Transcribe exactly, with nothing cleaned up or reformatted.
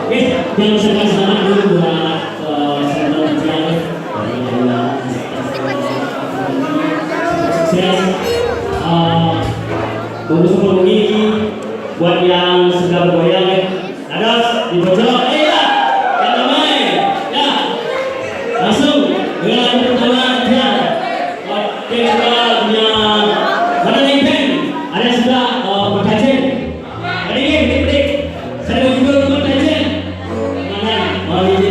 Okey, yang saya kasih selamat dulu buat uh, Sandra Putri. Sukses. Uh, Bagus sama begini. Buat yang sudah bergoyang, eh. Ada di pojok. Eh, ya. Yang ramai. Ya. Langsung dengan pertama dia. Okey, kita punya mana ni, Pen? Ada sudah uh, berkaca. Ada ni, pedik-pedik. Saya ada juga berkaca. Mana? Mana ni?